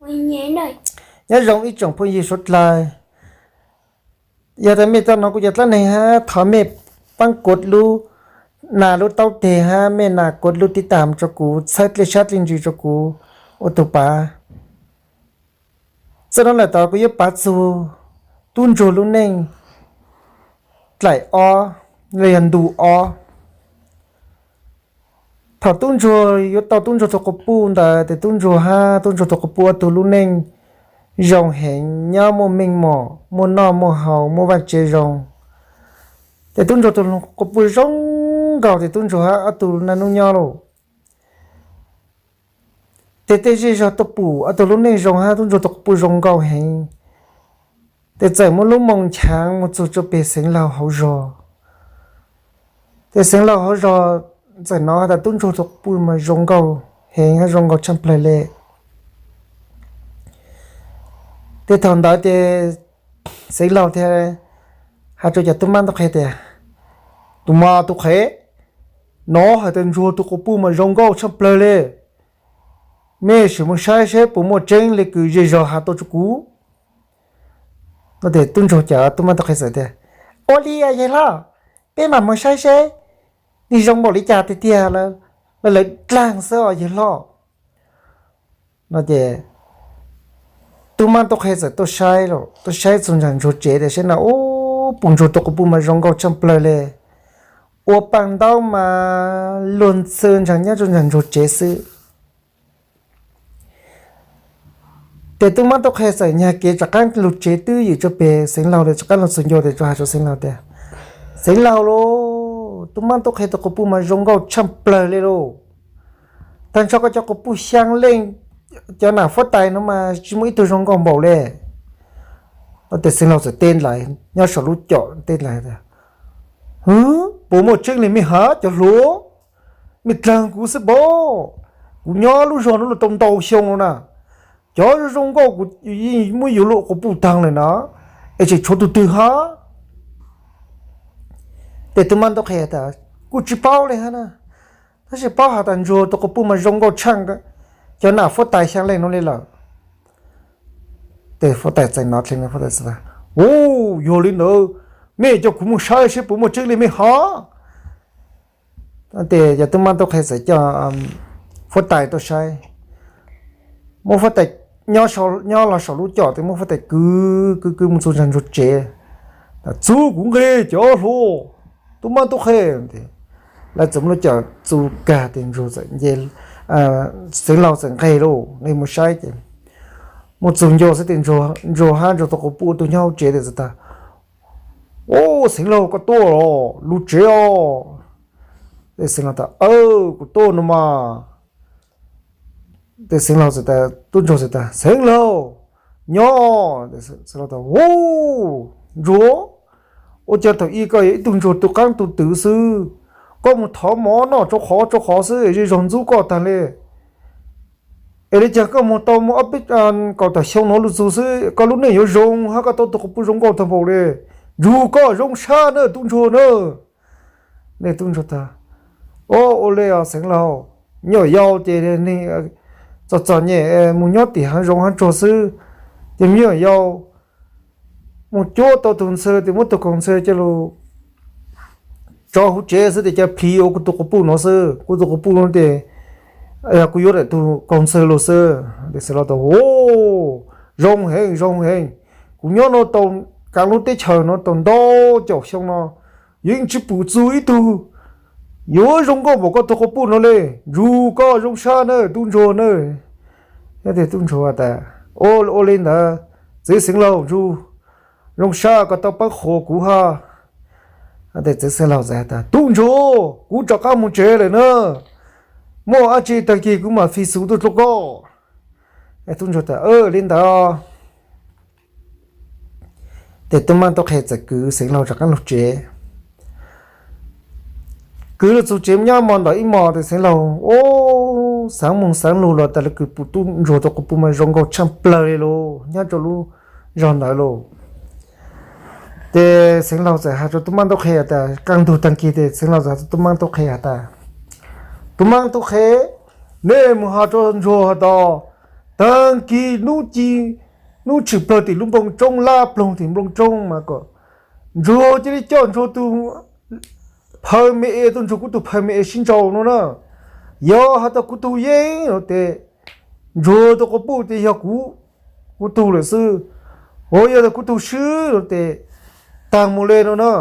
Nyob zoo ib tsoom phooj ywg suav dlawg, yog tas mej tau hnov kuv cov dlaab neeg hab thov mej paab kuv lub nas lub taub teg hab mej nas kuv lub tib tam rua kuv, txhawb dlej sab dlej ntsws rua kuv ua tug pav. Txij nuav lawm tod kuv yuav pav txug tub ntsuag lub neej dlaim ob, los yog ntu ob. Thaum tub ntsuag yuav tau tub ntsuag tug quas puj ntawd tes tub ntsuag hab tub ntsuag tug quas puj ob tug lub neej zoo heev, nyob muaj meej mom, muaj noj muaj haus, muaj vaaj tse zoo. Ces tub ntsuag tug quas puj zoo nkaus tes tub ntsuag hab ob tug naj nub nyob lauj. Ces tej zej zog tuaj pum ob tug lub neej zoo hab tub ntsuag tug quas puj zoo nkaus heev. Ces txawm muaj lub moo nchaav mus txug rua peg xeev laug hauv zog. Ces xeev laug hauv zog txawm nov has tas tub ntsuag tug quas puj mas zoo nkaus heev hab zoo nkaus tshaaj plawg le. Ces thaum ntawd ces xeev laug thiaj has rua cov tub mab tub qhe tias, tub mab tub qhe, nov has tas ntsuag tug quas puj mas zoo nkaus tshaaj plawg le. Mej sim mus saib seb puas muaj tseeb le kws zej zog has tuaj rua kuv. Tub ntsuag cov tub mab tub qhe txawm tias, ua li yawg hlob, peb mam mus saib seb nwg zoo npaum li cas tiag tiag, lawv dlaag xwb os yawg hlob. No ces tub mab tub qhe txawm tuaj saib, tuaj saib txug ntawm ntsuag tsev tes saib na, ub, puj ntsuag tug quas puj mas zoo nkaus tshaaj plawg le. Ua paaj ntaub mas luag ntxhw ntsaag nyob rua ntawm ntsuag tsev xwb. Ces tub mab tub qhe txawm nyag kev rov qaab lug tsev twb ywm rua peg xeev laug le, rov qaab lug txug ncua tes tsuas has rua xeev laug tias, xeev laug lauj, tub mab tub qhe tug quas puj mas zoo nkaus tshaaj plawg le lauj. Taag nrho koj cov quas puj xyaa leej, cov nam fuab tais nuav mas tsi muaj ib tug zoo nkaus npaum le. Tes xeev laug txawm teb nrov nyob saum lub com teb nrov tias, puas muaj tseeb le mej hab cov hluas? Mej dlaag kuv xwb pob. Kuv nyob lub zog nuav lug tau ntau xyoo lawm na, cov zoo nkauj kuv yeej muab yuav lub quas puj taag lawm na, es tseem tshuav tug twg hab? Tes tub mab tub qhe tas, kuj tsi paub le hab na, tab sis paub has tas ntsuag tug quas puj mas zoo nkauj tshaaj cov nam fuab tais xyaa leej nuav le lawm. Tes fuab tais txawm nov dlhau, fuab tais txawm tas, u, yog le ntawd, mej coj kuv mus saib seb puas muaj tseeb le mej hab. Tes cov tub mab tub qhe txawm coj fuab tais tuaj saib. Muab fuab tais nyob los saum lub com tes muab fuab tais kwv kwv kwv mus txug ntawm ntsuag tsev. Txug kuv nqeg cov hluas, tub mab tub qhe. Lawv txawm muab lub com txug kag tes ntsuag txawm nce, xeev laug txawm nqeg lauj, nqeg mus saib ces mus txug ncua xwb tes ntsuag hab ntsuag tug quas puj tug nyob hauv tsev tes txawm tas, u, xeev laug koj tuaj los lug tsev os. Tes xeev laug tas, kuv tuaj no mas. Tes xeev laug txawm tas, tub ntsuag txawm tas, xeev laug, nyob. Xeev laug tas, u, ntsuag, ua cas thaum ub koj yog ib tug ntsuag tu qaab tu twv xwb, koj mus thov mov noj rau qhov rau qhov xwb es zej zog ntxub koj taag le. Es le caag koj moog tau muaj ob peb, kaum tawm xyoo nuav lug txug xwb koj lub neej yuav zoo hab koj tau tug quas puj zoo nkauj taag npaum le. Ntsuag koj zoo sab na tub ntsuag na. Tub ntsuag tas, o, ua le os xeev laug, me nyuam yaus ces neeg txom txom nyem mus nyob tim haav zoov haav tsuag xwb, ces me nyuam yaus mus cuab tau tug ntxhw tes muab tug kaus ntxhw coj lug tso huv tsev xwb tes coj plhis ua kuv tug quas puj nuav xwb. Kuv tug quas puj nuav tes yog kuv yuav daim tug kaus ntxhw lug xwb. Tes xeev laug tas, o, zoo heev zoo heev, kuv nyob nuav tau, kaav lub teb chaws nuav tau ntau caum xyoo no, yeej tsi pum txug ib tug yuav zoo nkauj npaum koj tug quas puj nuav le. Ntsuag koj zoo sab na tub ntsuag na. Tub ntsuag tas, ua le ntawd, txiv xeev laug ntsuag, zoo sab koj tau paab qhuas kuv hab. Tes txiv xeev laug tas, tub ntsuag, kuv rov qaab mus tsev lawm na, muaj dlaab tsi taag kig kuv mam fi xus tuaj rua koj. Tub ntsuag tas, le ntawd. Tes tub mab tub qhe txawm kwv xeev laug rov qaab lug tsev. Kwv lug txug tsev nyob mo ntawm ib mos tes xeev laug, o, xaav moog xaav lug los tas le kws pum tub ntsuag tug quas puj mas zoo nkauj tshaaj plawg le lauj nyob rua lub zog ntawd lauj. Tes xeev laug txawm has rua tub mab tub qhe tas, qaaj ntug taag kig tes xeev laug txawm has rua tub mab tub qhe has tas, tub mab tub qhe, nej moog has rua ntsuag has tas, Taag kis nub ci, nub tshwm plawg tim lub npoo tsoob, lab ploog tim npoo tsoob mas kom Ntsuag cia li coj Ntsuag tus phaw me es tuaj ntsuag kuv tus phaw me es sib nraus no na. Yog has tas kuv tug yeej no tes Ntsuag tus quas puj tes yog kuv, kuv tug lawm xwb. Ua yog tas kuv tug swb no tes taag mus le no na.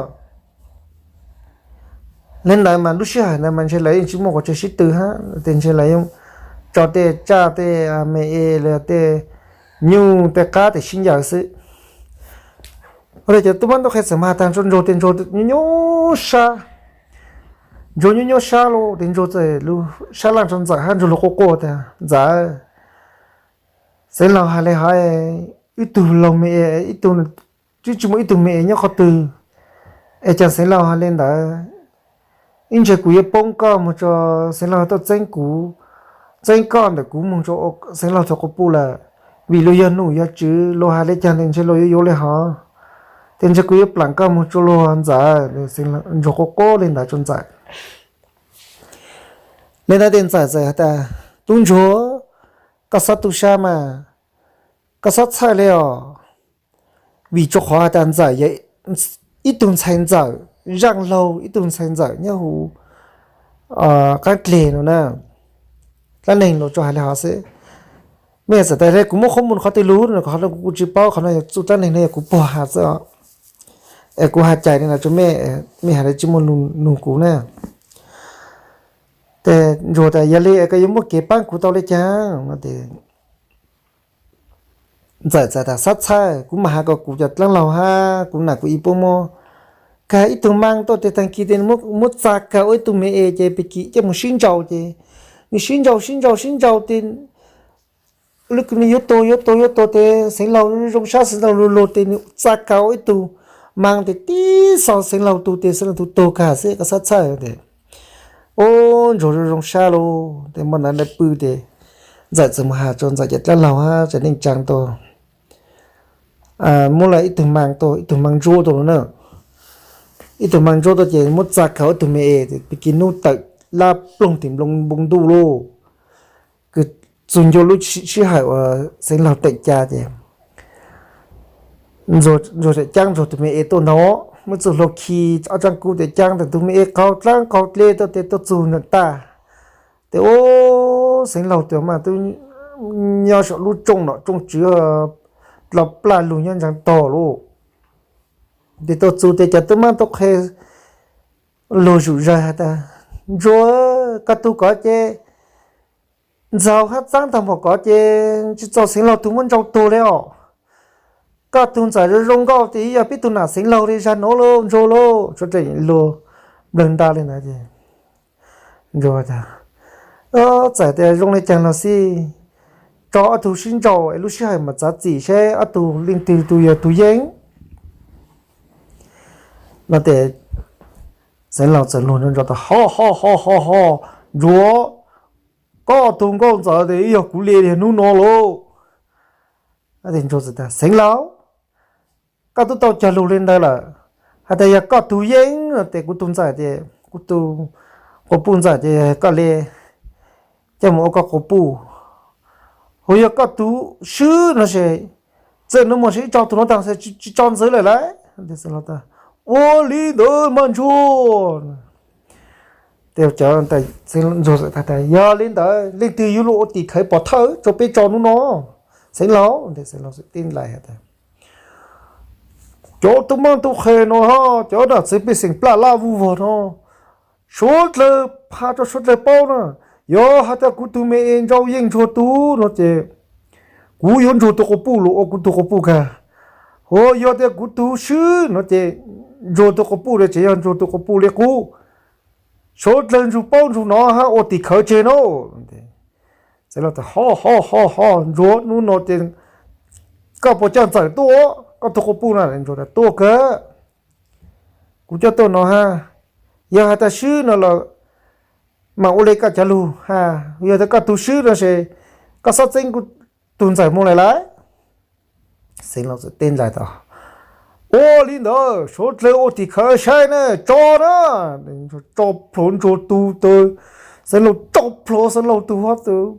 Le ntawd mas lub sij hawm ntawd mas ntshe lawv yeej tsis muaj qhov chaw sib tw hab, tes ntshe lawv yeej tso tej tsaj tej me es los tej nyuj tej qab tes sib ncaws xwb. Ua li cov tub mab tub qhe txawm mas has tas Ntsuag tes Ntsuag nyuaj nyuaj sab, Ntsuag nyuaj nyuaj sab lauj, tes Ntsuag txawm lug sab laj rua Ntxawm hab Ntsuag lug quaj quaj tas Ntxawm, Xeev Laus has le hov, ib tug laug me es, ib tug, twb tsis muaj ib tug me es nyob qhov twg, es cas Xeev Laus has le ntawd? Ib ntsis kuv yuav poob koj moog rua Xeev Laus tuaj txeeb kuv, txeeb koj ntawm kuv moog rua Xeev Laus tug quas puj lawm, vim luag yog num yog tswv, luag has le caag tes ntshe luag yuav yuav le hov, tes ntshe kuv yuav plaam koj moog rua luag Ntxawm. Ntsuag quaj quaj le ntawd rua Ntxawm. Le ntawd tes Ntxawm txawm has tas, tub Ntsuag, koj xob tu sab mas, koj xob txhawj le os, vim rua qhov has tas Ntxawm yog ib tug ntxhais ntxawm, zaaj laug ib tug ntxhais ntxawm nyob huv qaab dleg no na. Dlaab neeg luag tsuas has le hov xwb. Mej txawm tas le kuv muab qhob mus qhov twg lug no, qhov no kuv tsis paub, qhov no yog txuj dlaab neeg no yog kuv pog has xwb os. Es kuv has cai le no rua mej, mej has le tsis muaj nug kuv na. Tes Ntsuag tas yog le koj yuav muab kev paab kuv tau le caag no tes Ntxawm txawm tas xob txhawj, kuv mam has kom kuv cov dlaab laug hab kuv nam kuv i puab muab kag ib tug maa tuaj tes taag kis tes muab txa kag ua ib tug me es ces pig kis coj mus sib nraus ces nws sib nraus sib nraus sib nraus tes lub kws nws yuav tuag yuav tuag yuav tuag tes Xeev Laus zoo sab, Xeev Laus luag luag tes nws txa kag ua ib tug maa tes tib xov Xeev Laus tug tes Xeev Laus tug tuag kag xwb, koj xob txhawj tes. Ub, Ntsuag zoo zoo sab lauj, tes muaj nam le pw tes Ntxawm txawm mus has rua Ntxawm cov dlaab laug hab tsev neej tsaa tuaj muab lawv ib tug maa tuaj, ib tug maa ntsuab tuaj no na. Ib tug maa ntsuab tuaj ces muab txa kag ib tug me es, pig kis nub tawm lab ploog tim npoo ntuj lauj. Kws txug ncua lub sij hawm uas Xeev Laus teem ca ces Ntsuag tseem caab Ntsuag tug me es tuaj ntag, muab txuj hlua khi ob tsaab kub tes caab tug me es qaug dlaab qaug dle tuaj tes tuaj txug nraam tag tes ub, Xeev Laus tus mas twb nyob saum lub rooj nom rooj tswv dlao plaj lug nyob ntsaa tog lauj. Tes tuaj txug tes cov tub mab tub qhe luag zom zaws has tas, Ntsuag, koj tug kov ces ntxaug hab txaab taag npaum kov ces tsis txaus Xeev Laus tug muab nrau tuag le os. Koj tug Ntxawm zoo zoo nkauj tes yog peb tug nam Xeev Laus le zag nuav lauj Ntsuag lauj. Suav dlawg luag nplawg nta le ntawd ces Ntsuag tas, txawm tes zoo le caag los xij, tso ob tug sib nrau es lub sij hawm mam txav txim seb ob tug leej twg tug yog tug yeej no tes Xeev Laus txawm luag nrov nrov tas, Ho ho ho ho ho, Ntsuag, koj tug nkauj Ntxawm tes yog kuv le hnub no lauj. Ntsuag txawm tas, Xeev Laus, koj twb tau cog lug le ntawd lawm, has tas yog koj tug yeej no tes kuv tug Ntxawm tes kuv tug quas puj Ntxawm ces koj le coj mus ua koj quas puj. Hos yog koj tug swb no ces txij nub mos sib tso tug nuav taag tsis tso ntxiv lawm lauj. Ua li ntawd mas Ntsuag. Ntsuag tas, Yog li ntawd leej twg yuav lug ua tim khawv pov thawj rua peb tso nub no? Xeev Laus, Xeev Laus teb nlais has tas, Cov tub mab tub qhe no hab cov nam txiv pej xeem plaj laj vuj vog no, suav dlawg pha rua suav dlawg paub na. Yog has tas kuv tug me es nrau yeej Ntsuag tug no ces kuv yuav Ntsuag tug quas puj lug ua kuv tug quas puj kag. Hos yog tias kuv tug swb no ces Ntsuag tug quas puj le tseem yog Ntsuag tug quas puj le qub. Suav dlawg ntsug paub ntsug nov hab ua tim khawv tseg no. Ho ho ho ho, Ntsuag, nub no ces koj puas coj Ntxawm tuaj, koj tug quas puj na? Ntsuag tas, Tuaj kag, kuv coj tuaj no hab. Yog has tas swb no los mas ua le koj cov lug hab, yog tas koj tug swb no ces koj xob txeeb kuv tug Ntxawm moog lawm lauj. Xeev Laus teb nlais tas, Ua li ntawd suav dlawg ua tim khawv saib na, tso na. Tso plhuav Ntsuag tug tawg, Xeev Laus tso plhuav Xeev Laus tug hab tawg,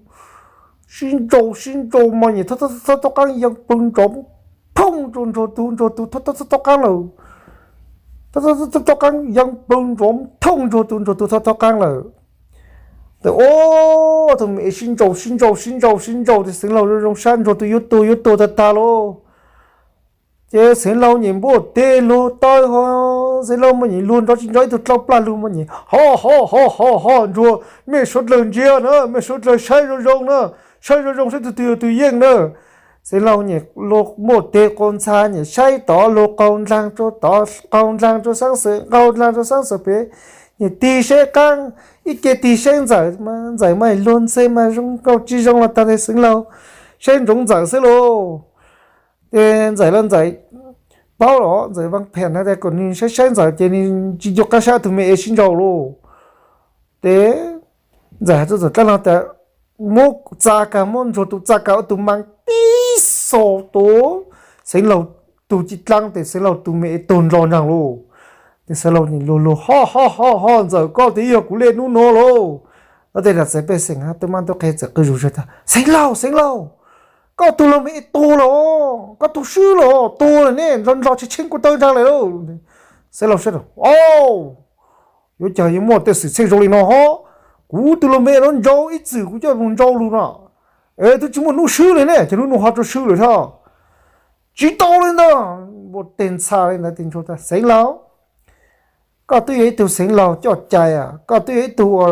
sib ntsau sib ntsau mas nyem thab thab thab qaab yeej plawg ntsov phooj rua Ntsuag tug, Ntsuag tug thab thab thab qaab lawm. Thab thab thab qaab yeej plawg ntsov phooj Ntsuag tug, Ntsuag tug thab thab qaab lawm. Tes ua tug me es sib ntsau sib ntsau sib ntsau sib ntsau tes Xeev Laug zoo zoo sab Ntsuag tug yuav tuag yuav tuag tag tag lauj. Ces Xeev Laug nyem npuaj teg luag taw ho, Xeev Laug mas nyem luag nrov tsis nrov ib tug dlauj plag lug mas nyem ho ho ho ho ho Ntsuag, mej suav dlawg ntsia na, mej suav dlawg saib zoo zoo na, saib zoo zoo saib tug twg yog tug yeej na. Xeev Laug nyem luag npuaj teg qau ntxha nyem saib tod luag qaug ndlaag rua tod qaug ndlaag rua saab xwm qaug ndlaag rua saab xwm pem, nyem tig saib qaab, ib ce tig saib Ntxawm, Ntxawm mas luag ntxhe mas zoo nkauj tsi zoo los tag tes Xeev Laug saib ntsoov Ntxawm xwb lauj. Ces Ntxawm los Ntxawm paub los Ntxawm vaaj phem na tes kom nwg saib saib Ntxawm ces nwg tsi ncu qaab sab tug me es sib ntsau lauj. Tes Ntxawm has rua Ntxawm dlaab lug tas muab txav kag, muab Ntsuag tug txav kag ua tug maa tib xo tuav Xeev Laug tug ci dlaab tes Xeev Laug tug me es tuag nrho nraag lauj. Tes Xeev Laug nyem luag luag ho ho ho ho Ntxawm, koj tes yog kuv le nub nuav lauj. Ob tug nam txawv pej xeem hab tub mab tub qhe txawm qw zug zug tas Xeev Laug, Xeev Laug, koj tug luag me es tuag lawm, koj tug swb lawm, tuag lawm ne, nrov nrov tsheej tsheej kuv taw nraag lawm lauj. Xeev Laug saib tas, Au, yuav cas yuav muaj tej xwm txheej zoo li no ho, kuv tug luag me nuav ntsau ib txwm kuv coj moog ntsau lug no, es twb tsi muaj nub swb le ne, ces nub nuav ho rua swb lawm thiab. Tsi tau le ntawd, npuaj teg ntxha le ntawd tes Ntsuag tas Xeev Laug, koj twb yog ib tug Xeev Laug coj cai, koj twb yog ib tug ua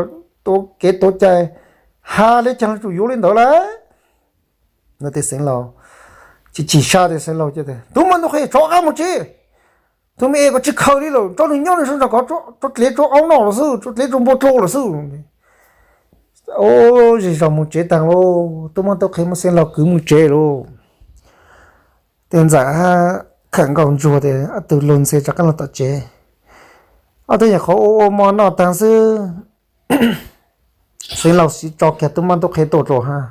kev tuav cai, has le caag los tsum yuav le ntawd lawm. Tes Xeev Laug tsi tsim sab tes Xeev Laug tas, Tub mab tub qhe, rov qaab moog tsev, tug me es koj tsi khaws li lawm, tso nwg nyob nwg sab nraag kov, tso dlev rua aub noj lawm xwb, tso dlev rua npua dlua lawm xwb. Ua zej zog moog tsev taag lauj, tub mab tub qhe muab Xeev Laug kwv moog tsev lauj. Tes Ntxawm hab khawm nkaus Ntsuag tes ob tug luag ntxhe rov qaab lug tom tsev. Ob tug nyuam qhuav ua ua mov noj taag xwb, Xeev Laug siv tso kiag tub mab tub qhe tuaj rua hab.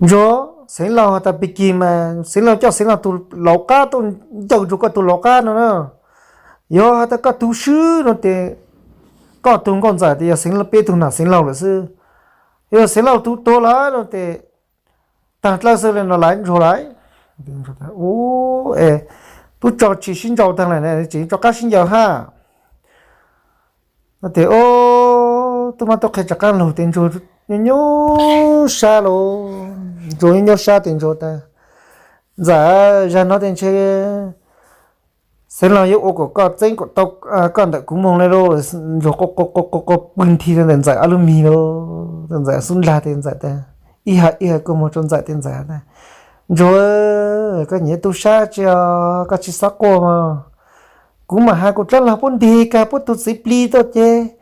Ntsuag, Xeev Laug has tas pig kig mas Xeev Laug coj Xeev Laug tug lauv qab tuaj ncaws Ntsuag koj tug lauv qab no na. Yog has tas koj tug swb no tes koj tug nkauj Ntxawm tes yog Xeev Laug peb tug nam Xeev Laug lawm xwb. Yog Xeev Laug tug tuag lawm no tes taag dlawb xwb le no lawm Ntsuag lawm. Ub, es tub tso tsi sib ntsau taag lawm tseem rov qaab sib ncaws hab. No tes tub mab tub qhe rov qaab lug tes Ntsuag nyuaj nyuaj sab lauj. Ntsuag nyuaj nyuaj sab tes Ntsuag tas, Ntxawm, zag no tes ntshe Xeev Laug yuav ua kom koj txeeb kom tau koj ntawm kuv moog le lauj. Ntsuag quaj quaj quaj quaj pw nthi rua ntawm Ntxawm ob lub mig lauj. Ntxawm xub ntag tes Ntxawm tas, ib hawm ib hawm kua muag rua Ntxawm tes Ntxawm tas, Ntsuag, koj nyiam tub sab tsi os, koj tsi xob quaj mog. Kuv mam has kuv dlaab lug puab nti kag puab tug txiv plig tuaj ces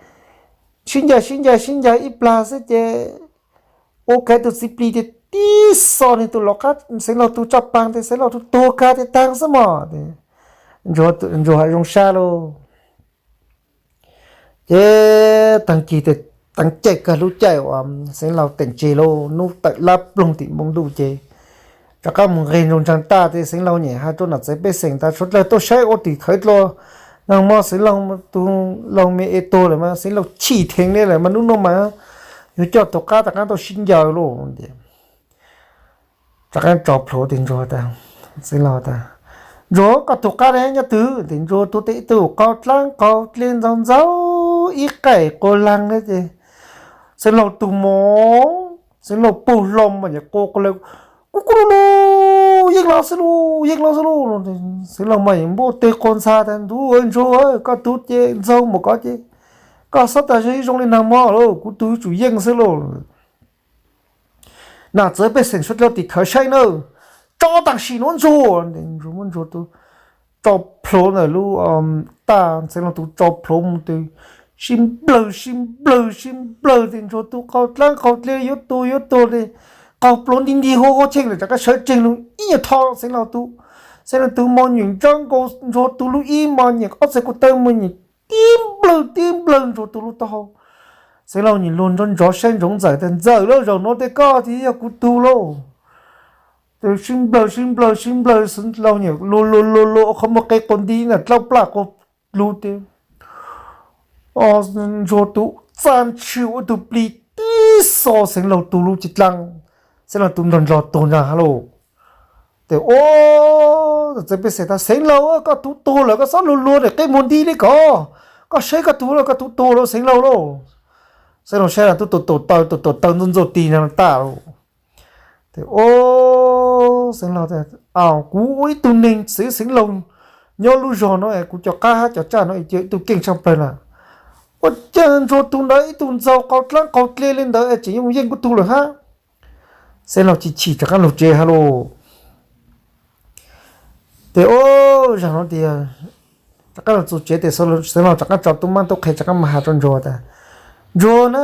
sib ncaws sib ncaws sib ncaws ib plag xwb ces ua kag tug txiv plig tes tib xo nwg tug lauv qab Xeev Laug tug tsaj paag tes Xeev Laug tug tuag kag tes taag xwb mog. Ntsuag has zoo sab lauj. Ces taag kis tes taag caij kag lub caij uas Xeev Laug teem tseg lauj, nub tawm lab ploog tim npoo ntuj ces rov qaab moog nqeg ntsoo ntsaag taj tes Xeev Laug nyem has rua nam txawv pej xeem tas suav dlawg tuaj saib ua tim khawv dlua, nag hmo Xeev Laug tug laug me es tuag lawm mas Xeev Laug chim theev le lawm mas nub nuav mas yuav coj tug qab rov qaab tuaj sib ncaws lauj. Rov qaab tso plhuav tes Ntsuag tas, Xeev Laug tas, Ntsuag, koj tug qab ne nyob twg? Tes Ntsuag tug tes ib tug qaug dlaab qaug dle ntxaug ntxaug ib qaim quas laag le ces Xeev Laug tug mog, Xeev Laug puag hlo mas nyem quas quas le, Kuv kuv lug lug, yeej los xwb lauj, yeej los xwb lauj. Xeev Laug mas nyem npuaj teg quas ntxha tas, Ntuj, Ntsuag, koj tug ces ntxaug mus koj ces koj xob tas zoo le nag hmo lauj, kuv tug yuav tsum yeej xwb lauj. Nam txawv pej xeem suav dlawg tim khawv saib nawb, tso taag sim nuav Ntsuag. Ntsuag muab Ntsuag tug tso plhuav ntawm lub taj, Xeev Laug tug tso plhuav mus tes sib nplawg sib nplawg sib nplawg tes Ntsuag tug qaug dlaab qaug dle yuav tuag yuav tuag le, qaug plhuav nti nti huv huv cheej lawm rov qab sawv tsees lug ib nyuag tho Xeev Laug tug. Xeev Laug tug mog nyem ntsawb nkaus Ntsuag tug lub ib mog nyem ob txhais ko taw mog nyem tib nplawg tib nplawg Ntsuag tug lub taub hau. Xeev Laug nyem luag nrov nrov saib ntsoov Ntxawm tas, Ntxawm lauj, zaum nuav tes koj tes yog kuv tug lauj. Tes sib nplawg sib nplawg sib nplawg Xeev Laug nyem luag luag luag luag qhov muag qe quas nti na dlaub plaj quas lug tes Ntsuag tug txaj ntshw ua tug plig tib xo Xeev Laus tus lub cev dlaab, Xeev Laus tus nrog nrog tuag nrag ha lauj. Ces o, txawm pej xeem tas, Xeev Laus, koj tus tuag lawm, koj txhob luag luag nim qij muag nti li ko. Koj saib koj tus, koj tus tuag lauj Xeev Laus lauj. Xeev Laus saib na, tus tus taw, tus tus taw ntxuaj ntxuaj tig nrag tas lauj. Ces o, Xeev Laus tas, kuv ua ib tug neeg txiv Xeev Laus nyob lub zog no es kuv cov qab hab cov tsaj no ua ib tug keej tshaaj plawg na. Ua cas Ntsuag tus ntawd ib tug ntxaug qaug dlaab qaug dle li ntawd es tseem yuav mus yeej kuv tug lawm hab. Xeev Laus chim chim rov qaab lug tsev hab lauj. Ces o, zag no tias rov qaab lug txug tsev ces Xeev Laus rov qaab tso tub mab tub qhe rov qaab mas has rua Ntsuag tas, Ntsuag na,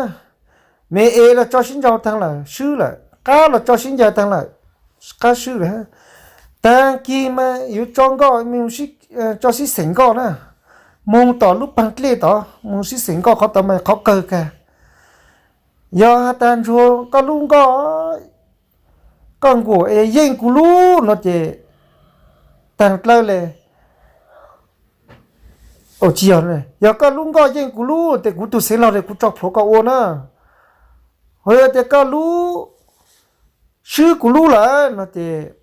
me es los tso sib nrau taag lawm swb lawm, qab los tso sib ncaws taag lawm, qab swb lawm. Taag kis mas yuav tso nkoj, tso sib xeem nkoj na, moog tom lub paag dlej tod moog sib xeem nkoj, qhov tod mas qhov kawg kag. Yog has tas Ntsuag koj lub nkoj, koj nkuam es yeej kuv lub no ces taag dlawb le. Tsis yog, yog koj lub nkoj yeej kuv lub ces kuv tug Xeev Laus le kuv tso plhuav koj ua na. Ho yog tias koj lub swb kuv lub lawm no ces,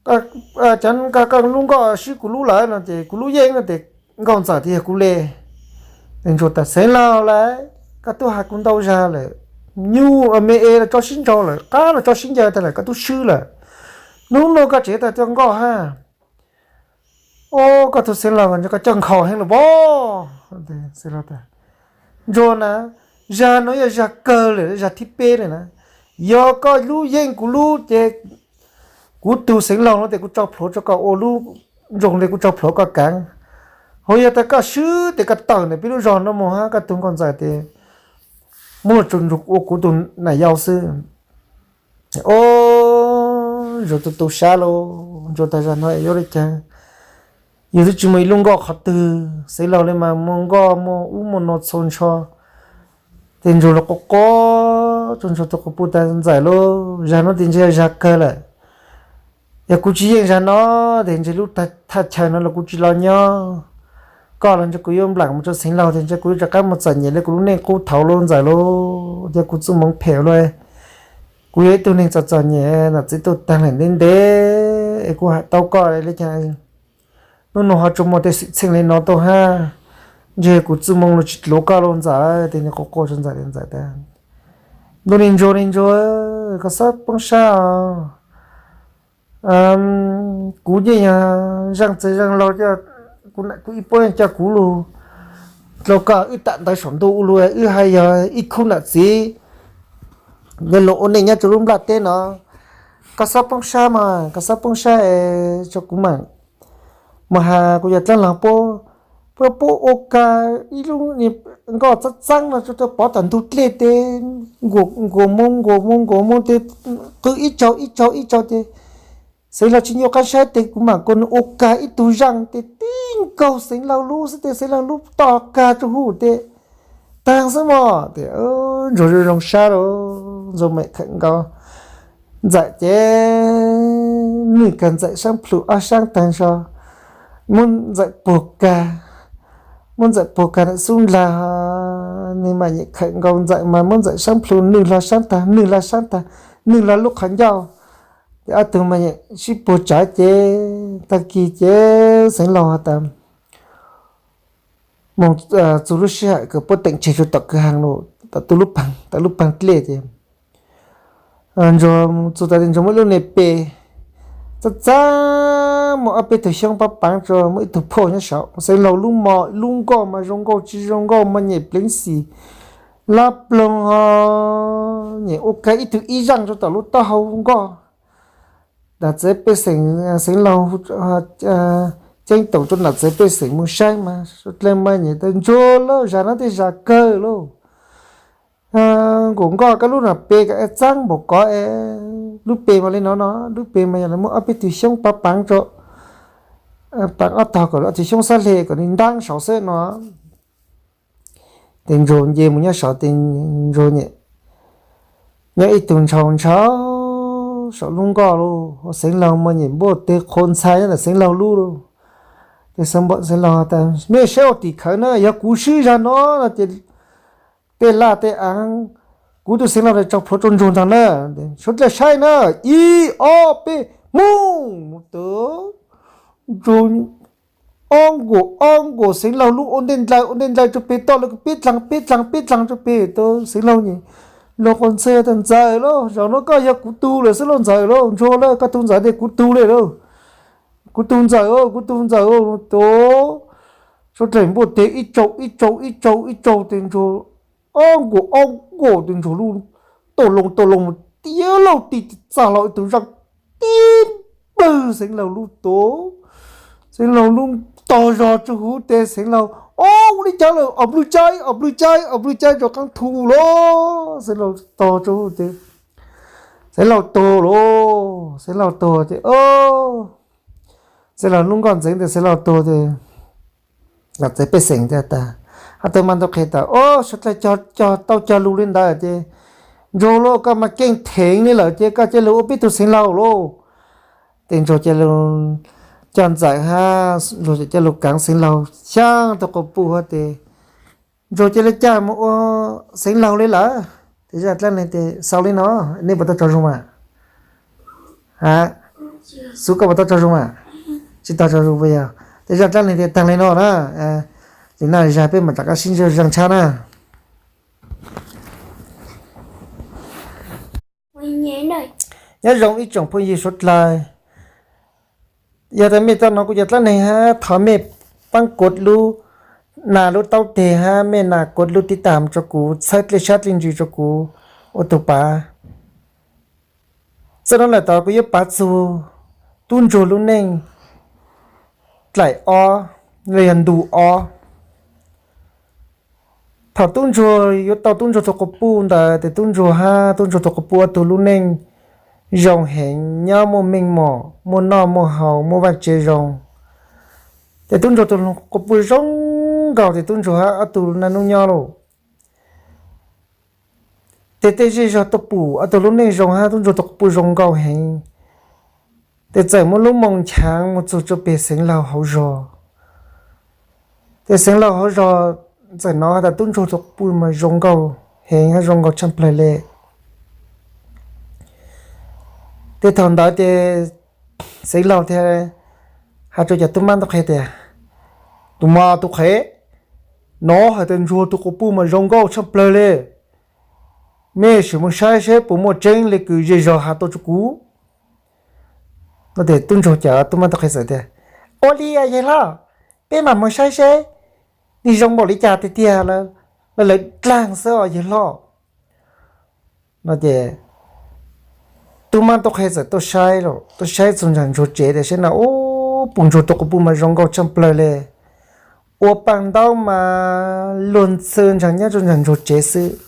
cov, koj lub nkoj swb kuv lub lawm no ces kuv lub yeej no ces nkauj ntxawm tias yog kuv le. Ntsuag tas, Xeev Laus lawm, koj tub has kuv ntau zag lawm, nyuj me es los tso sib nrau lawm, qab los tso sib ncaws taag lawm, koj tub swb lawm. Nub nua koj tseem tas coj nkoj hab. O, koj tug Xeev Laus koj coj nkhaus heev lawm pob. Ntsuag na, zag no yog zag kawg lawm, zag thib peb lawm na. Yog koj lub yeej kuv lub ces kuv tug Xeev Laus no ces kuv tso plhuav rua koj ua lub nroog le kuv tso plhuav koj kaav. Ho yog tas koj swb ces koj tawm ntawm peb lub zog no moog hab koj tug nkauj ntxawm ces muab lug tso ua kuv tug nam yau xwb. O, Ntsuag tu tu sab lauj, Ntsuag tas zag no yuav le caag, yug twb tsis muaj ib lub nkoj qhov twg, Xeev Laus le mas muaj nkoj muaj ub muaj no txhua ntsho. Ces Ntsuag lug quaj quaj rua Ntsuag tug quas puj tas, Ntxawm lauj, zag no ces ntshe yog zag kawg lawm. Yog kuv tsis yeej zag no ces ntshe lub thaj chaw no los kuv tsis los nyob. Koj los ntshe kuv yuav nplaam mus rua Xeev Laus ces ntshe kuv yuav rov qaab mus txom nyem le kuv lub neej qub thaud lauj Ntxawm lauj, thiab kuv txuj moov phem lauj. Kuv yog ib tug neeg txom txom nyem, nam txiv tuaj taag lawm ntev ntev es kuv has tau koj le caag, nub nua ho tsuas muaj tej xwm txheej le no tuaj hab. Ntshe kuv txuj moo los tsis dluav koj lauj Ntxawm. Ces nwg quaj quaj rua Ntxawm, Ntxawm tas, Ntuj, ne Ntsuag, ne Ntsuag, koj xob poob sab os. Kuv yeej yog zaaj txwg zaaj laug, kuv ib puab coj kuv lug dlua koj wb tam ntawv saum ntuj ua luaj, wb hab yog ib khub nam txiv yuav lug ua neej nyob rua lub nplaj teb no. Koj xob poob sab mas, koj xob poob sab es tso kuv maam mus has kuv yawg dlaab laug puab, puab puab ua kag ib lub nkoj txaab txaab no rua pov tom ntug dlej tes nkuas moo nkuas moo nkuas moo tes qw ib tsaug ib tsaug ib tsaug tes Xeev Laus tsis nyuaj qab saib tes kuv maam kuas nwg ua kag ib tug zaaj tes tib nkaug Xeev Laus lub xwb tes Xeev Laus lub toj kag rua huv tes taag xwb mog. Tes Ntsuag zoo zoo sab lauj, Ntsuag mam khawm nkaus Ntxawm ces nwj kag Ntxawm saab plhu ob saab taag nrho, muab Ntxawm puag kag, muab Ntxawm puag kag ntawm xub ntiag, nwg mam nyem khawm nkaus Ntxawm mas muab Ntxawm saab plhu nwj hlo saab taag, nwj hlo saab taag, nwj hlo lub qhov ncauj. Ces ob tug mas nyem sib puag tsaav ces taag kis ces Xeev Laus has tas moog txug lub sij hawm kws puab teem tseg rua tom kwj haaj lawm, tom lub paag, tom lub paag dlej ces Ntsuag txug tas Ntsuag muaj ib lub niag pe txaab txaab, muaj ob peb tug xyoob paab paav rua, muaj ib tug phauj nyob saud. Xeev Laus lub mos lub nkoj mas zoo nkauj tsis zoo nkauj mas nyem pleev xim lab ploog ho nyem ua kag ib tug ib zaaj rua tom lub taub hau nkoj. Nam txawv pej xeem, Xeev Laus ceeb toom rua nam txawv pej xeem moog saib mas suav dlawg mas nyem tas Ntsuag lauj, zag no tej zag kawg lauj. Nkaum nkoj koj lub nam pe kom txaab npaum ko es, lub pe mas le no no, lub pe mas yog lawv muab ob peb tug xyoob pav paav rua, paav ob tog kom ob tug xyoob xab hle kom nws ntaab saud xwb no. Ces Ntsuag nce mus nyob saud tes Ntsuag nyem nyob ib tug ntshaus ntshaus saum lub nkoj lauj, Xeev Laus mas nyem npuaj teg qhua ntxhai nyob ntawm Xeev Laus lub lauj. Ces Xeev Laus tas, nej saib ua tim khawv na, yog kuv swb zag no no ces tej laj tej aav kuv tus Xeev Laus tsaug plhuav rau Ntsuag ntag na. Suav dlawg saib na, ib ob peb, mus! Tus Ntsuag ob nkaus ob nkaus Xeev Laus lub ua ntej ntlaws ua ntej ntlaws rau pem toj lawm, peb dlaag peb dlaag peb dlaag rau pem. Tus Xeev Laus nyi lug quas ntxhw tas, Ntxawm lauj, zaum no koj yog kuv tug lawm xwb lauj Ntxawm lauj. Ntsuag lauj, koj tug Ntxawm tes kuv tug li lauj. Kuv tug Ntxawm, kuv tug Ntxawm. Tus Suav dlawg npuaj tes ib tsaug ib tsaug ib tsaug ib tsaug tes Ntsuag ob nkaus ob nkaus tes Ntsuag lub tauj loo tauj loo tiab lauj ti txaj hlo ib tug zaaj tib nplawg Xeev Laus lub tus. Xeev Laus lub tog zog tsuj huv tes Xeev Laus, Ob, ua li cas lawm? Ob nplwg caib, ob nplwg caib, ob nplwg caib rov qaab thu lauj. Xeev Laus tog tsuj huv tes Xeev Laus tuag lauj. Xeev Laus tuag tes, Xeev Laus lub nkoj ntxeev tes Xeev Laus tuag tes, txawv pej xeem tas, hab tug Mab Ntaub Qhe tas, Ob, suav dlawg cog tau cog lug li ntawd ces, Ntsuag lauj, koj mas keej theev li lawm ces koj cia lug ua peb tug Xeev Laus lauj. Tes Ntsuag cia lug coj Ntxawm hab Ntsuag cia lug kaav Xeev Laus xyaab tug quas puj hab tes Ntsuag cia li coj mus ua Xeev Laus li lawm. Tes zaj dlaab neeg tes xaus li no, nej puas tau tsaug zug mas? Ha, Xub, koj puas tau tsaug zug mas? Tsi tau tsaug zug puas yog? Tes zaj dlaab neeg tes taag li no na. Lwm na zag peb mam rov qaab sib ntsib zaj ntshab na. Nyob zoo ib tsoom phooj ywg suav dlawg, yog tas mej tau nov kuv cov dlaab neeg hab thov mej paab kuv lub, nas lub taub teg hab mej nas kuv lub tib tam rua kuv, txhawb dlej sab dlej ntsws rua kuv ua tug pav. Txij no lawm tod kuv yuav pav txug tub ntsuag lub neej dlaim ob, los yog ntu ob. Thaum tub ntsuag yuav tau tub ntsuag tug quas puj ntawd tes tub ntsuag hab tub ntsuag tug quas puj ob tug lub neej zoo heev, nyob muaj meej mom, muaj noj muaj haus, muaj vaaj tse zoo. Tes tub ntsuag tug quas puj zoo nkaus tes tub ntsuag hab ob tug naj nub nyob lauj. Tes tej zej zog tuaj pum ob tug lub neej zoo hab tub ntsuag tug quas puj zoo nkaus heev. Tes txawm muaj lub moo nchaav mus txug rua peg Xeev Laus hauv zog. Tes Xeev Laus hauv zog txawm nov has tas tub ntsuag tug quas puj mas zoo nkaus heev hab zoo nkaus tshaaj plawg le. Tes thaum ntawd tes Xeev Laus thiaj has rua cov tub mab tub qhe tias, Tub mab tub qhe, nov has tas ntsuag tug quas puj mas zoo nkaus tshaaj plawg le. Mej sim mus saib seb puas muaj tseeb le kws zej zog has tuaj rua kuv. No tes tub ntsuag cov tub mab tub qhe txawm tias, Ua li yawg hlob, peb mam mus saib seb nwg zoo npaum li cas tiag tiag, lawv dlaag xwb os yawg hlob. No ces tub mab tub qhe txawm tuaj saib, tuaj saib txug ntawm ntsuag tsev tes saib na, ub, pum ntsuag tug quas puj mas zoo nkaus tshaaj plawg le. Ua paj ntaub mas luag ntxhw ntsaag nyob rua ntawm ntsuag tsev xwb.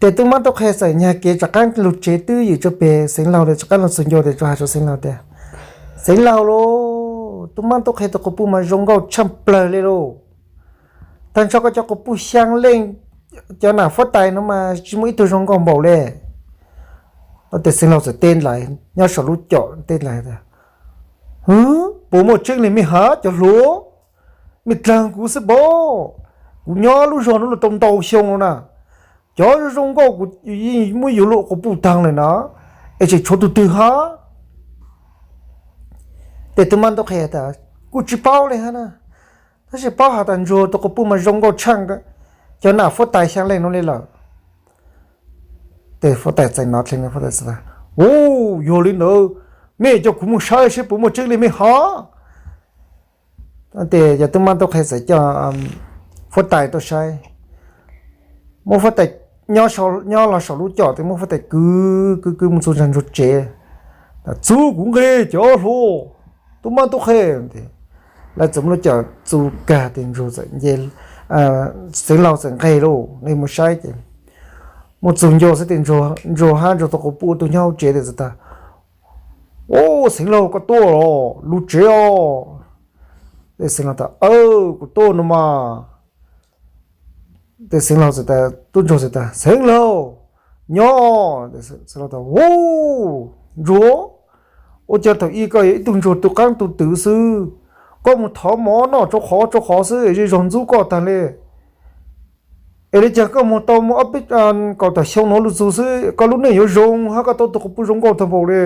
Tes tub mab tub qhe txawm nyag kev rov qaab lug tsev twb ywm rua peg Xeev Laus tes rov qaab lug txug ncua tes rua has rua Xeev Laus tias, Xeev Laus lauj, tub mab tub qhe tug quas puj mas zoo nkaus tshaaj plawg le lauj. Taag nrho koj cov quas puj xyaa leej, cov nam fuab tais no mas tsi muaj ib tug zoo nkaus npaum le. No tes Xeev Laus txawm teb nrag nyob saum lub com teb nrag tias, Hwv, puas muaj tseeb le mej hab cov hluas? Mej dlaag kuv xwb pob. Kuv nyob lub zog nuav lug tau ntau xyoo lawm na. Cov zoo zoo nkauj kuv yeej muab yuav lub quas puj taag lawm na, es tseem tshuav tug twg hab? Tes tub mab tub qhe tas, Kuj tsi paub le hab na, tab sis paub has tas ntsuag tug quas puj mas zoo nkauj tshaaj cov nam fuab tais xyaa leej nuav le lawm. Tes fuab tais txawm nov dlhau, fuab tais txawm tas, Ub, yog le ntawd, mej coj kuv mus saib seb puas muaj tseeb le mej hab. Tes cov tub mab tub qhe txawm coj fuab tais tuaj saib. Muab fuab tais nyob los saum lub com tes muab fuab tais kwv kwv kwv mus txug ntawm ntsuag tsev. Txug kuv nqeg cov hluas, tub mab tub qhe. Lawv txawm muab lub com txug kag tes ntsuag txawm nce, Xeev Laus txawm nqeg lauj, nqeg mus saib ces mus txug ncua xwb tes ntsuag hab ntsuag tug quas puj tug nyob hauv tsev tes txawm tas, Ub, Xeev Laus koj tuaj lug tsev os? Tes Xeev Laus tas, Aw, kuv tuaj no mas. Tes Xeev Laus txawm tas, tub ntsuag txawm tas, Xeev Laus, nyob. Xeev Laus tas, Ub, ntsuag, ua cas thaum ub koj yog ib tug ntsuag tu qaab tu twv xwb, koj mus thov mov noj rau qhov rau qhov xwb es zej zog ntxub koj taag le. Es li cas koj mus tau muaj ob peb, kaum tawm xyoo no lug txug xwb koj lub neej yuav zoo hab koj tau tug quas puj zoo nkauj tag npaum li.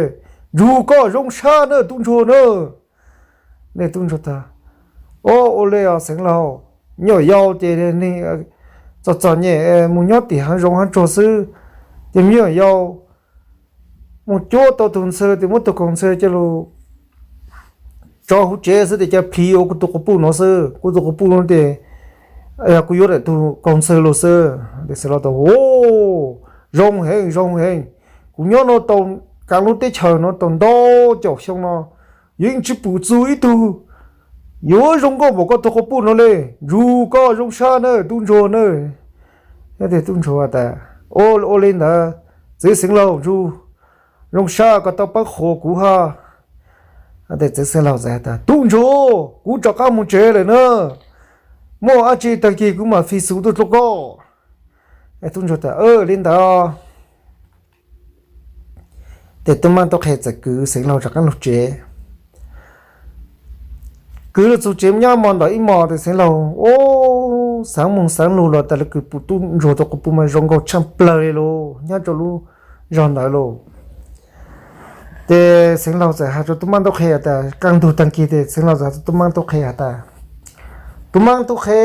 Ntsug koj zoo sab na tub ntsuag na. Tub ntsuag tas, Ua li os xeev laug, me nyuam yaus ces txom txom nyem mus nyob tim haav zoov haav tsuag xwb, ces me nyuam yaus mus cuab tau tug ntxhw ces muab tug kaus ntxhw coj lug tso huv tsev xwb ces ca plhis ua kuv tug quas puj no xwb. Kuv tug quas puj no ces yog kuv yuav daim tug kaus ntxhw lug xwb. Xeev laug tas, Ua, zoo heev zoo heev. Kuv nyob no tau, kaav lub teb chaws no tau ntau caum xyoo no, yeej tsi pum txug ib tug yuav zoo nkauj npaum koj tug quas puj no li. Ntsug koj zoo sab na tub ntsuag na. Tub ntsuag tas, Ua li ntawd, txiv xeev laug, ntsug zoo sab koj tau paab qhuas kuv hab. Txiv xeev laug tas, Tub ntsuag, kuv rov qaab mus tsev lawm na. Muaj dlaab tsi taag kis kuv mam fij xus tuaj rua koj. Tub ntsuag tas, Li ntawd. Ces tub maab tub qhe txawm kwv xeev laug rov qaab lug tsev. Kwv lug txug tsev nyob mo ntawm ib mos ces xeev laug, Ua, xaav moog xaav lug los tas le kws pum tub ntsuag tug quas puj mas zoo nkauj tshaaj plawg li lug nyob rua lub zog ntawd lug. Ces xeev laug txawm has rua tub maab tub qhe tas, kaj ntug taag kis ces xeev laug txawm has rua tub maab tub qhe has tas, Tub maab tub qhe,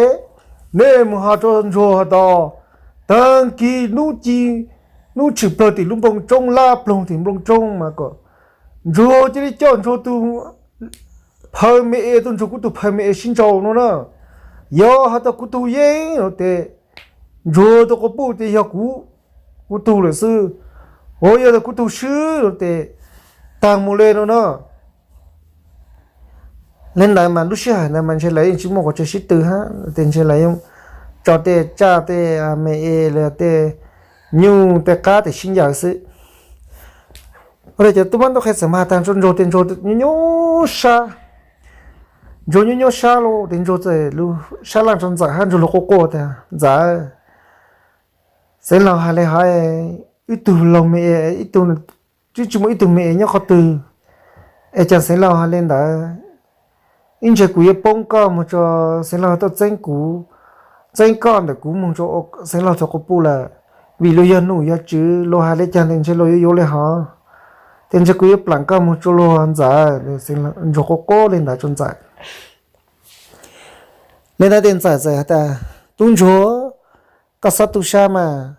nej moog has rua ntsuag has tas, taag kis nub ci, nub tshwm plawg tim lub npoo tsoob, lab ploog tim npoo tsoob mas kom ntsuag cia li coj ntsuag tug phaw me es tuaj ntsuag kuv tug phaw me es sib nraus no na. Yog has tas kuv tug yeej no tes ntsuag tug quas puj ces yog kuv, kuv tug lawm xwb. Ua yog tas kuv tug swb no tes taag mus le no na. Le ntawd mas lub sij hawm ntawd mas ntshe lawv yeej tsi muaj qhov chaw sib tw hab, tes ntshe lawv yeej tso tej tsaj tej me es los tej nyuj tej qab tes sib ncaws xwb. Ua le cov tub maab tub qhe txawm mag taag rua ntsuag tes ntsuag nyuaj nyuaj sab, ntsuag nyuaj nyuaj sab lug tes ntsuag txawm lug sab laj rua ntxawm hab ntsuag lug quaj quaj tas, Ntxawm, xeev laug has le hov, wb tug laug me es, wb tug twb tsi muaj ib tug me es nyob qhov twg, es cas xeev laug has le ntawd? Ib ntsis kuv yuav poob koj moog rua xeev laug tuaj txeeb kuv, txeeb koj ntawm kuv moog rua xeev laug tug quas puj lawm, vim luag yog num yog tswv, luag has le caag tes ntshe luag yuav yuav le hov. Tes ntshe kuv yuav plaam koj moog rua luag, Ntxawm. Ntsuag quaj quaj le ntawd rua ntxawm. Le ntawd tes ntxawm txawm has tas, Tub ntsuag, koj xob tu sab mas,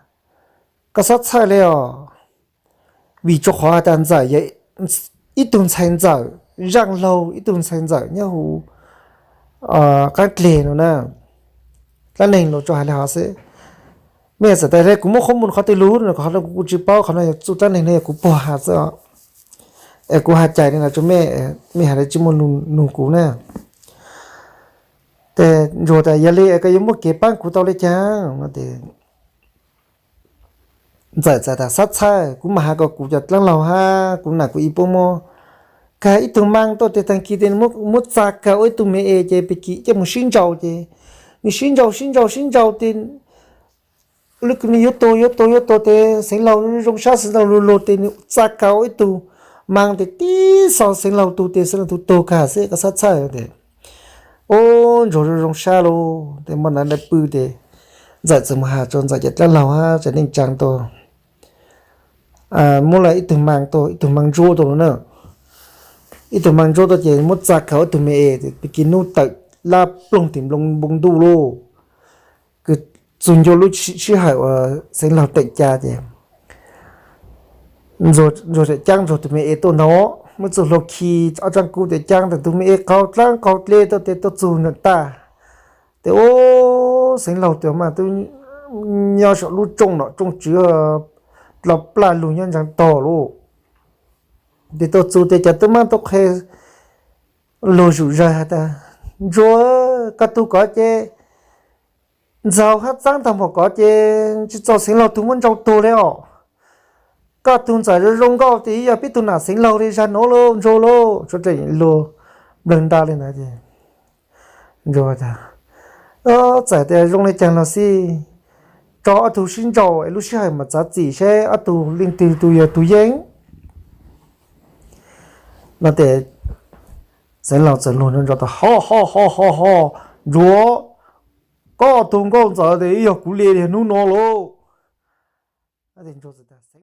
koj xob txhawj le os. Vim rua qhov has tas ntxawm yog ib tug ntxhais ntxawm, zaaj laug ib tug ntxhais ntxawm nyob huv qaab dleg no na. Dlaab neeg luag tsuas has le hov xwb. Mej txawm tas le kuv muab qhuab moog qhov twg lug no, qhov no kuv kuj tsi paub, qhov no yog txuj dlaab neeg no yog kuv puag has xwb os. Es kuv has cai le no rua mej, mej has le tsi muaj nug kuv na. Tes ntsuag tas, Yog le koj yuav muab kev paab kuv tau le caag? Ntxawm txawm tas, Xob txhawj, kuv mam has kom kuv cov dlaab laug hab kuv nam kuv i puab muab kag ib tug maa tuaj tes taag kis tes muab txa kag ua ib tug me es ces pig kis coj moog sib nraus ces nws sib nraus sib nraus sib nraus tes lub kws nws yuav tuag yuav tuag yuav tuag tes xeev laug zoo sab, xeev laug luag luag tes nws txa kag ua ib tug maa tes tib xov xeev laug tug tes xeev laug tug tuag kag xwb, koj xob txhawj tes. Ub, ntsuag zoo zoo sab lauj. Tes mo ntawd lawv pw tes ntxawm txawm mus has rua ntxawm cov dlaab laug hab tsev neej tsaa tuaj, muab lawv ib tug maa tuaj, ib tug maa ntsuab tuaj no na. Ib tug maa ntsuab tuaj ces muab txa kag ib tug me es, pig kis nub tawm lab ploog tim npoo ntuj lauj. Kws txug ncua lub sij hawm uas xeev laug teem ca ces ntsuag tseem caab ntsuag tug me es tuaj ntag, muab txuj hlua khi ob tsaab kub tes caab ntawm tug me es qaug dlaab qaug dle tuaj tes tuaj txug ntawm tag. Tes ub, xeev laug tus mas twb nyob saum lub rooj nom rooj tswv dlhau plaj lug nyob ntsaa tog lauj. Tes tuaj txug tes cov tub maab tub qhe luag zuj zug has tas, Ntsuag, koj tug kov ces ntxaug hab txaab taag npaum kov ces tsi txaus xeev laug tug muab nrau tuag le os. Koj tug ntxawm zoo zoo nkauj tes yog peb tug nam xeev laug le zag nuav lauj, Ntsuag lauj. Tsuav tseem luag nplawg nta le ntawd ces Ntsuag tas, Txawm tes zoo le caag los xij, rau ob tug sib nrau es lub sij hawm mam txav txim seb ob tug leej twg tug yog tug yeej no tes xeev laug txawm luag nrov nrov tas, Ho ho ho ho ho, Ntsuag, Koj tus nkauj ntxawm tes yog kuv li hnub no lauj.